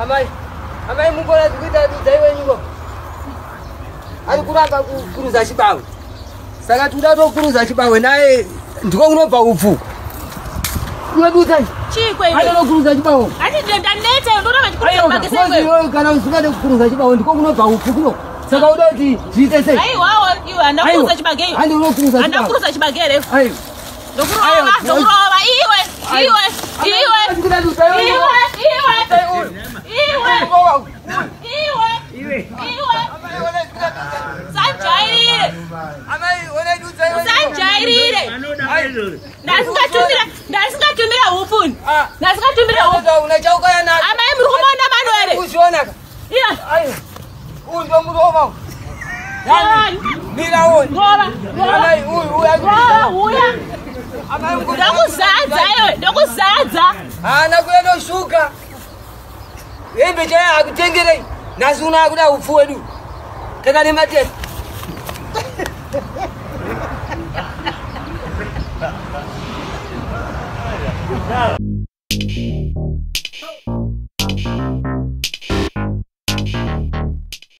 Amai, amai mungona kuita dudzai wenyu ari kuramba kukuruza chibawe. Saka tinoda tokuruza chibawe naye ndiko kunobva upfu. Iwe dudzai. Chii kwe iwe? Anokuruza chibawe. Ati ndaneta ndoramba chikuruza chibage sei iwe? Kana usingade kukuruza chibawe ndiko kunobva upfu kuno. Saka uda kuti zviite sei? Aiwa iwe handakuruza chibage iwe. Handi unokuruza chibawe. Handakuruza chibage here? Aiwa. Ndokurova, ndokurova iwe, iwe, iwe. Iwe, iwe. Iwe. Iwe. Iwe. Usanjairire. Usanjairire. Ndasingatumira hupfuni. Ndasingatumira hupfu. Amai muri kumuona Manuel? Iya. Uyu ndomurova. Mira uyu. Rova. Amai uyu uyu. Rova uya. Ndokuzadza iwe, ndokuzadza. Haana kuya noshuka. Hembe chaiyo akutengerei. Nhasi uno akuda upfu wedu. Teka nematesi. Yeah.